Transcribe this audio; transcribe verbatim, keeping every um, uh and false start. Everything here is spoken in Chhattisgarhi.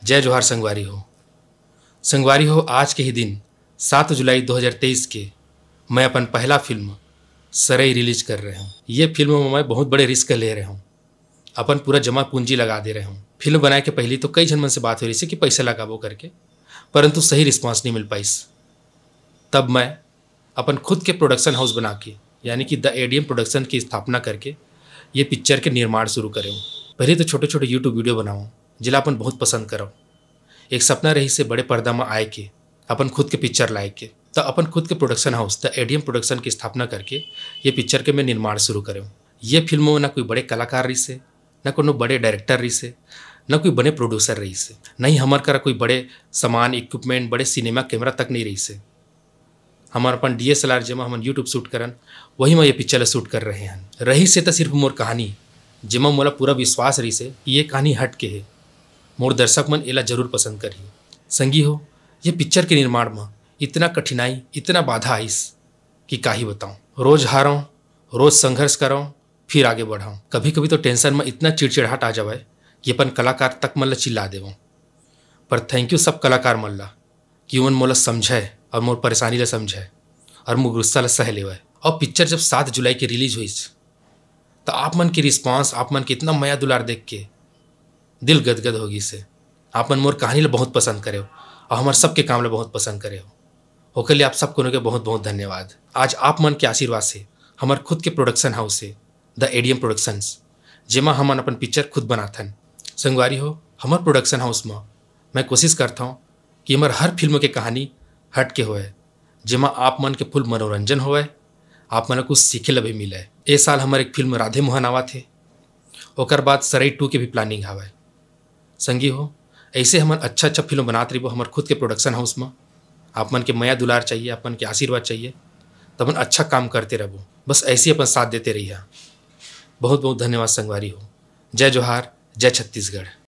जय जोहार संगवारी हो। संगवारी हो, आज के ही दिन सात जुलाई दो हज़ार तेईस के मैं अपन पहला फिल्म सरई रिलीज कर रहे हूँ। ये फिल्म में मैं बहुत बड़े रिस्क ले रहे हूँ, अपन पूरा जमा पूंजी लगा दे रहे हूँ। फिल्म बनाए के पहली तो कई झन मन से बात हो रही कि पैसा लगाबो करके, परंतु सही रिस्पांस नहीं मिल पाइस। तब मैं अपन खुद के प्रोडक्शन हाउस बना के, यानी कि द एडीएम प्रोडक्शन की स्थापना करके ये पिक्चर के निर्माण शुरू करे हूँ। पहले तो छोटे छोटे यूट्यूब वीडियो बनाओ, जिला अपन बहुत पसंद करो। एक सपना रही से बड़े पर्दा में आए के, अपन खुद के पिक्चर लाए के। तो अपन खुद के production house the ADM production की स्थापना करके ये पिक्चर के मैं निर्माण शुरू करे हूँ। ये फिल्म में ना कोई बड़े कलाकार रही से, ना कोनो बड़े डायरेक्टर रही से, ना कोई बड़े प्रोड्यूसर रही से, नहीं हमार करा कोई बड़े सामान, इक्विपमेंट, बड़े सिनेमा कैमरा तक नहीं रही से। हमार अपन डीएसएलआर, जेमा हमन यूट्यूब शूट करन, वही में ये पिक्चर ला शूट कर रहे हैं। रही से तो सिर्फ मोर कहानी, जेमा मोला पूरा विश्वास रही से कि ये कहानी हट के है, मोर दर्शक मन एला जरूर पसंद करही। संगी हो, ये पिक्चर के निर्माण में इतना कठिनाई, इतना बाधा आइस कि का ही बताऊं। रोज हारव, रोज संघर्ष करव, फिर आगे बढ़व। कभी कभी तो टेंशन में इतना चिड़चिड़ाहट आ जावय कि अपन कलाकार तक मन ला चिल्ला देवं। पर थैंक यू सब कलाकार मन ला कि उमन मोला समझय और मोर परेशानी ला समझय और मोर गुस्सा ला सह लेवय। और पिक्चर जब सात जुलाई के रिलीज हुई, तो आप मन के रिस्पांस, आप मन के इतना मया दुलार देख के दिल गदगद हो गई से। आप मन मोर कहानी ला बहुत पसंद करे हो और हमार सबके काम ला बहुत पसंद करे हो। ओकर लिए आप सब कोनो के बहुत बहुत धन्यवाद। आज आप मन के आशीर्वाद से हमार खुद के प्रोडक्शन हाउस है द एडीएम प्रोडक्शंस, जेमा हमन अपन पिक्चर खुद बनाथन। संगवारी हो, हमार प्रोडक्शन हाउस में मैं कोशिश करता हूँ कि हमार हर फिल्म के कहानी हट के होए, जेमा आप मन के फुल मनोरंजन होए, आप मन ला कुछ सीखे ला भी मिले। ए साल हमार एक फिल्म राधे मोहन आवा थे, ओकर बाद सरई टू के भी प्लानिंग हवय। संगी हो, ऐसे हमन अच्छा अच्छा फिल्म बनात रहिबो हमर खुद के प्रोडक्शन हाउस में। आप मन के मया दुलार चाहिए, आप मन के आशीर्वाद चाहिए, तब हम अच्छा काम करते रहबो। बस ऐसे ही अपन साथ देते रहिए। बहुत बहुत धन्यवाद संगवारी हो। जय जोहार, जय छत्तीसगढ़।